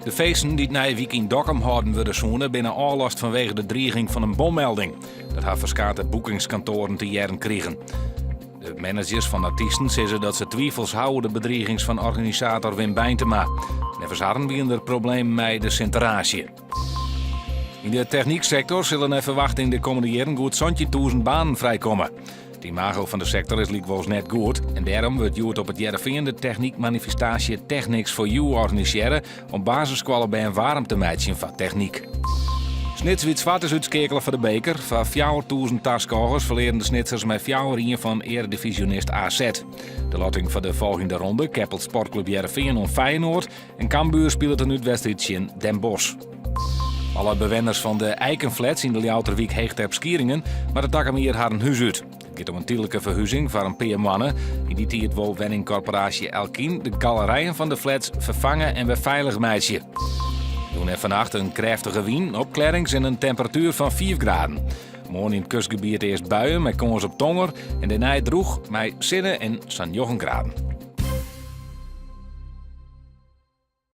De feesten dy't nije wike yn Dokkum hâlden wurde soene, binne ôflast fanwege de driging fan in bommelding. Dat ha ferskate boekingskantoaren te hearren krigen. De managers fan artysten sizze dat se twifels ha oer de bedrigings fan organisator Wim Beintema. Neffens harren wiene der problemen mei de sinteraasje. Yn de technyksektor sille nei ferwachting de kommende jierren goed 17.000 banen frijkomme. It imago fan de sektor is lykwols net goed en dêrom wurdt hjoed op It Hearrenfean de technykmanifestaasje Technics for You organisearre om basisskoallebern waarm te meitsjen foar technyk. Snits Wyt Swart is útskeakele foar de beker. Foar 4000 taskôgers ferlearen de Snitsers mei 4-1 fan earedivisionist AZ. De lotting foar de folgjende ronde keppelt Sportklup Hearrenfean oan Feyenoord en Cambuur spilet in útwedstriid tsjin Den Bosch. Alle bewenners fan de Eikenflats yn de Ljouwerter wyk Heechterp-Skieringen moatte takom jier harren hús út. It giet om in tydlike ferhuzing foar in pear moanne. Yn dy tiid wol wenningkorporaasje Elkien de galerijen fan de flats ferfange en wer feilich meitsje. Jûn en fannacht in krêftige wyn, opklearrings en in temperatuer fan 5 graden. Moarn yn it kustgebiet earst buien mei kâns op tonger en dêrnei drûch mei sinne en sa'n 9 graden.